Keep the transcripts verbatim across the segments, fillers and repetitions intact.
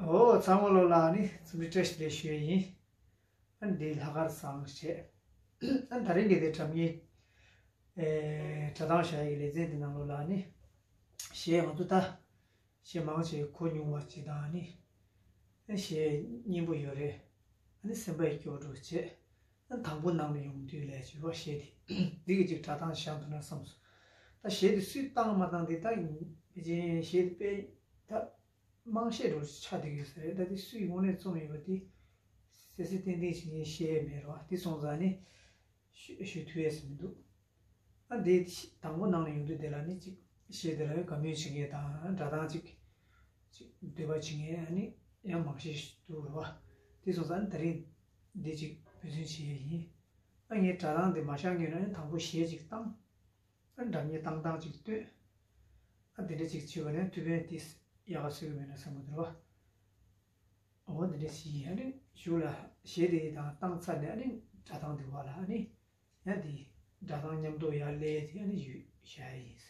འོ་ཚང་མ་ལོ་ལ་ནི་རྩོམ་རིག་བཀྲ་ཤིས་བདེ་ལེགས་ཞུ་ཡས་ཡིན། ཨ་ནི་འདི་ལྷག་དཀར་བཟང་བྱས། ཨ་ནི་ད་རིང་གི་དེ་སྒྲ་སྙན། ཨེ། སྒྲ་གདངས་བཞག་ཡས་ཀྱི་ལེ་ཚན་འདི་ནང་ལོ་ལ་ནི། གཞས་ང་ཚོ་ད། གཞས་མང་ཆེ་གོ་མྱོང་བ་ཅིག་དང་ནི། ཨ་གཞས་སྙན་པོ་ཡོད་རེད། ཨ་ནི་སེམས་པ་ཡི་སྐྱོ་བྲོ་བྱས། ཨ་ནི་དང་པོ་ནང་ནས་ཡོང་དུས་ལས་བྱེད་པ་གཞས་དེ། འདི་གི་ཅིག་སྒྲ་གདངས་བཞག་འདུག་ན་བསམ་སོང་། ད་གཞས་དེ་སུས་བཏང་མ་བཏང་དེ་ད་ཡིན། ཕལ་ཆེར་གཞས་དེ་དཔེ་ད། དམངས་གཞས་འདྲ་བོ་ཆགས་བསྡད་ཡོད་ས་རེད། ད་དེ་སུས་དངོས་གནས་རྩོམ་ཡོད་པ་དེ་གསལ་གསལ་ཏན་ཏན་ཞིག་ངས་ཤེས་ཡས་མེད་རེད་བ། དེ་སོང་ཙང་ནི་ཞུ་ཞུ་ཐུབ་ཡས་སུ་མི་འདུག་ཨ་དེ་དང་པོ་ནང་ནས་ཡོང་དུས་དེ་ལ་ནི་ཅིག་གཞས་དེ་ལ་དགའ་མོས་བྱེད་མཁན་དང་སྒྲ་གདངས་ཅིག་ཅིག་འདོད་པ་བྱེད་མཁན་ཨ་ནི་ཡང་མང་ཤས་ཤིག་འདུག་རེད་བ། དེ་སོང་ཙང་ནི་ད་རིང་འདི་ཅིག་འབད་བརྩོན་བྱེད་ཡས་ཡིན། ཨ་ངས་སྒྲ་གདངས་དེ་མ་བཞག་སྔོན་ན་ནི་དང་པོ་གཞས་ཅིག་བཏང་། ཨ་སྒྲ་སྙན་བཏང་སྟངས་ཅིག་སྟོན། ཨ་དེ་འདྲ་ཅིག་བྱེད་པ་ནས་ཐུགས་ཕན་དེ་ཡག་ག་གསོས་ཀྱི་མེད་ན་བསམ་གྱི་འདུག་བ། འོ་དེ་འདྲ་ཞིག་ཡིན། ཨ་ནི་གཞུག་ལ་གཞས་དེ་དང་བཏང་ཚར་ནས་ཨ་ནི་སྒྲ་གདངས་དེ་བ་ལ་ཨ་ནི་ཡང་དེ་སྒྲ་གདངས་མཉམ་དུ་ཡར་སླེབས་དེ་ཨ་ནི་ཡོད་བཞག་ཡིན།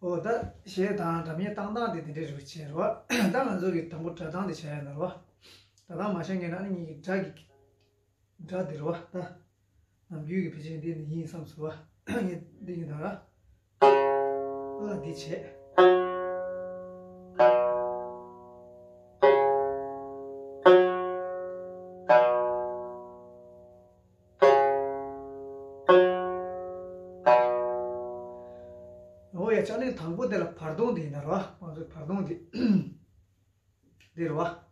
འོ་ད་གཞས་དང་སྒྲ་སྙན་བཏང་སྟངས་དེ་དེ་འདྲའི་རིགས་བྱས་རེད་བ། ད་ང་ཚོ་གི་དང་པོ་སྒྲ་གདངས་དེ་བྱས་ཡ་ན་རེད་བ། སྒྲ་གདངས་མ་བྱས་སྔོན་ན་ཨ་ནི་ངེད་ཀྱི་སྒྲ་གི་སྒྲ་དེ་རེད་བ། ད་ནམ་རྒྱུན་གྱི་ཕལ་ཆེར་འདི་ནི་ཡིན་བསམ་སོང་བ། ངས་འདི་ཡིན་ད་ར། ལ་འདི་བྱས། འོ་ཡ། ཅག་ནི་དང་པོ་དེ་ལ་བར་སྟོང་དེ་ཡིན་ན་ར། ང་ཚོའི་བར་སྟོང་དེ་འདི་རེད་བ།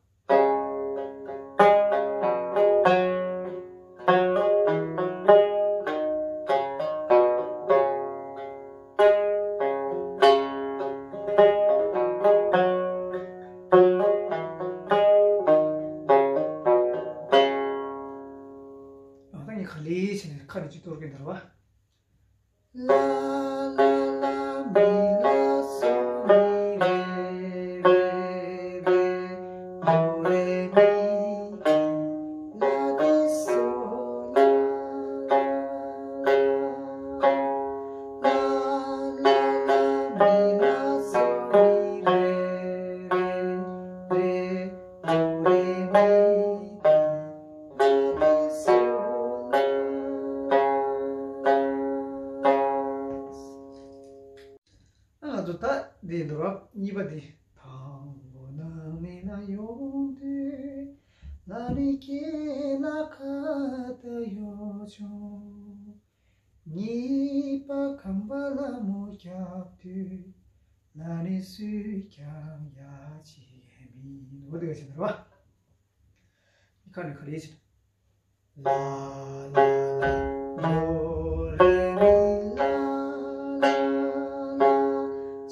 གཏོར་གྱི་འདུག་བ། ལ་ལ་ལ་མི་ལ་སོ་མི་རེ་རེ་རེ་དོ་རེ་མི། ལ་ཏི་སོ་ལ། ལ་ལ་ལ་མི་ལ་སོ་མི་རེ་རེ་རེ་དོ་རེ་མི། ལ་ཏི་སོ་ལ། ང་ཚོ་ད་འདི་འདུག་ར། གཉིས་པ་འདི། དང་པོ་ནང་མི་ན་ཡོང་དུས། ལ་ནི་ཀྱེ་ལ་ཁ་ད་ཡོ་ཆུང་། གཉིས་པ་ཁམས་པ་ལ་མོ་རྒྱབ་དུས། ལ་ནི་སུས་ཀྱང་ཡ་ཅི་མི་ནོ། འདི་ག་ཅི་འདུག་ར། ཁ་ནི་ཁ་རེ་ཅི། ལ་ལ་ལ་ལོ་རེ་མི་ལ་ལ་ལ་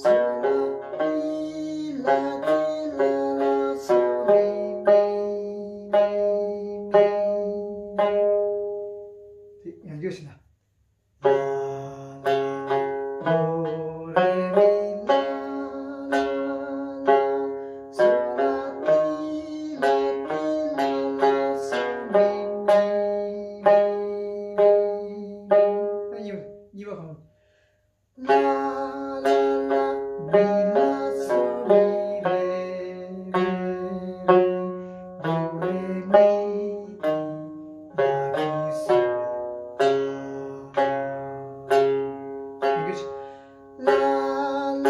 སོ་ལ་ཏི་ལ་ཏི་ལ་ལ་སོ་མི་མི་མི་མི། དེ་ཡང་བསྐྱར་ཞིག་ན། ལ་ལ་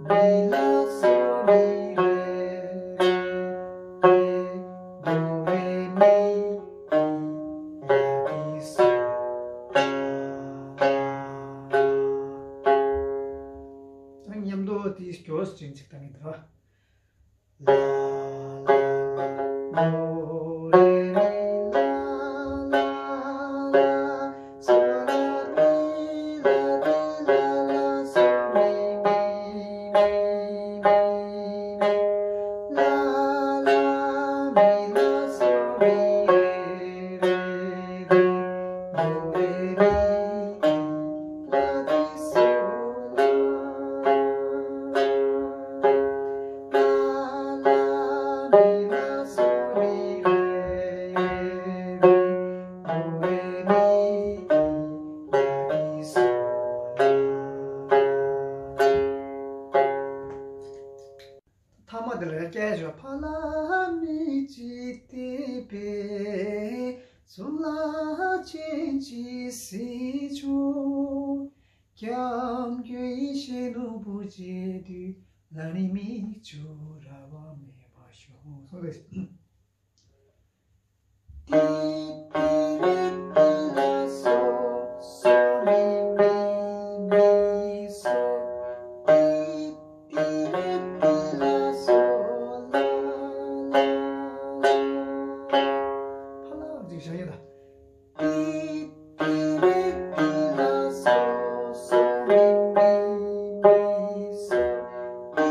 མི་ལ་སོ་མི་རེ་རེ་དོ་རེ་མི། ལ་ཏི་སོ་ལ། མཉམ་དུ་དེའི་སྐྱོར་ཅན་ཅིག་བཏང་གི་འདུག་ར། ལ་ལ་ལ་ལོ་རེ་རེ་ལ་ལ་ལ་སོ་ལ་ཏི་ལ་ཏི་ལ་ལ་སོ་མི་མི་མི་མི་མི། ལ་ལ་མི་ལ་སོ་མི་རེ་རེ་རེ་དོ་རེ་མི། ལ་ཏི་སོ་ལ། ལ་ལ་མི་ལ་སོ་མི་རེ་རེ་རེ་དོ་རེ་མི། ལ་ཏི་སོ་ལ། ཐ་མ་དེ་ལ་སྐད་ཆ། ཕ་ལ་མི་ཅི་ཏི་པེ་སུ་ལ་ཅན་ཅི་སི་ཆོ། སྐྱབས་མགོན་ཡེ་ཤེས་ནོར་བུ་མཇལ་དུས། ལ་ནི་མིག་ཆུ་ར་བ་མེད་པ་བྱུང་། གསུངས་ཏེ། ཏི་ཏི་རེ་ཏི་ལ་སོ། སོ་མི་མི་མི་སོ། ཏི་ཏི་རེ་ཏི་ལ་སོ་ལ་ལ་ལ། ཕ་ལ་ཅིག་བཞག་ཡོད་ད། ཏི་ཏི་རེ་ཏི་ལ་སོ། སོ་མི་མི་མི་སོ། ཏི་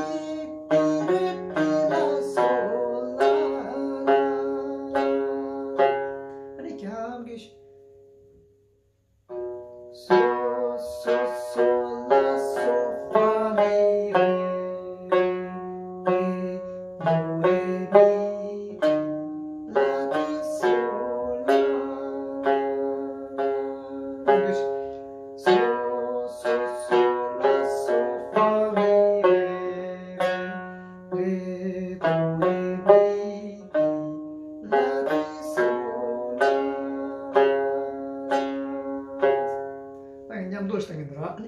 ཏི་རེ་ཏི་ལ་སོ་ལ་ལ་ལ། ཨ་ནི་རྒྱབ་འགལ་ཞིག། སོ་སོ་སོ་ལ་སོ་ཕ་མི་རེ་རེ་དོ་རེ་མི་ལ་ཏི་སོ་ལ། སོ་སོ་སོ་ལ་སོ་ཕ་མི་རེ་རེ་དོ་རེ་མི་ལ་ཏི་སོ་ལ། ད་མཉམ་དུ་ཞིག་བཏང་གི་འདུག་ར།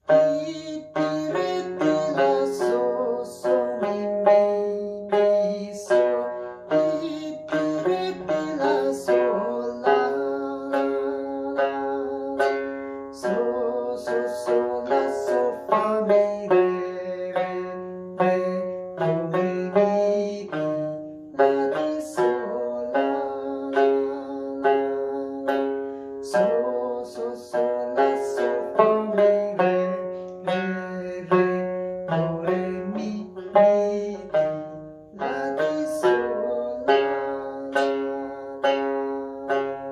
ཏི་ཏི་རེ་ཏི་ལ་སོ། སོ་མི་མི་མི་སོ། ཏི་ཏི་རེ་ཏི་ལ་སོ་ལ་ལ་ལ། སོ་སོ་སོ་ལ་སོ་ཕ་མི་རེ་རེ་རེ་དོ་རེ་མི་ཏི་ལ་ཏི་སོ་ལ་ལ་ལ། སོ་སོ་སོ་ལ་སོ་ཕ་མི་རེ་རེ་རེ་དོ་རེ་མི་མི་ཏི་ལ་ཏི་སོ་ལ་ལ་ལ།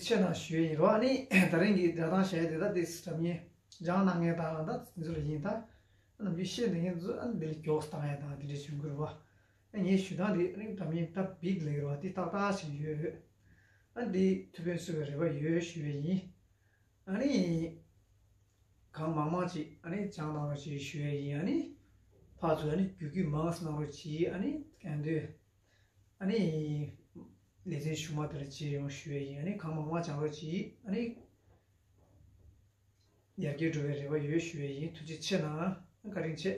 ཆེ་ན་ཞུ་ཡས་ཡིན་རོ། ཨ་ནི་ད་རིང་གི་སྒྲ་གདངས་བཤད་ཡས་དེ་ད་དེ་སྒྲ་སྙན་སྦྱང་གནང་མཁན་དང་ད་འདི་ཚོ་ལ་ཡིན། ད་ནམ་རྒྱུན་བཤད་འདི་མཁན་ཚོ་ཨ་ནི་འདི་ལ་མགྱོགས་བཏང་ཡས་དང་དེ་འདྲ་བྱུང་གི་རེད་བ། ཨ་ངས་ཞུ་སྟངས་དེ་ཨ་ནི་སྒྲ་སྙན་ད་བིག་ལེགས་རེད་བ། དེ་ཏག་ཏག་བྱས་ཡོད། ཨ་འདི་ཐུགས་ཕན་གསོས་པའི་རེ་བ་ཡོད་ཞུ་ཡས་ཡིན། ཨ་ནི་གང་མང་མང་ཅིག་ཨ་ནི་སྦྱང་གནང་རོགས་བྱེད་ཞུ་ཡས་ཡིན། ཨ་ནི་ཕར་ཚུར་ཨ་ནི་བརྒྱུད་སྐུལ་མང་ཙམ་གནང་རོགས་བྱེད། ཨ་ནི་གང་འདོད་ཨ་ནི་ལེ་ཚན་གཞུག་མ་དེ་ལ་མཇལ་ཡོང་ཞུ་ཡས་ཡིན། ཨ་ནི་གང་མང་མང་སྦྱང་རོགས་བྱེད། ཨ་ནི་ཡར་རྒྱས་འགྲོ་བའི་རེ་བ་ཡོད་ཞུ་ཡས་ཡིན། ཐུགས་རྗེ་ཆེ་གནང་། བཀའ་དྲིན་ཆེ།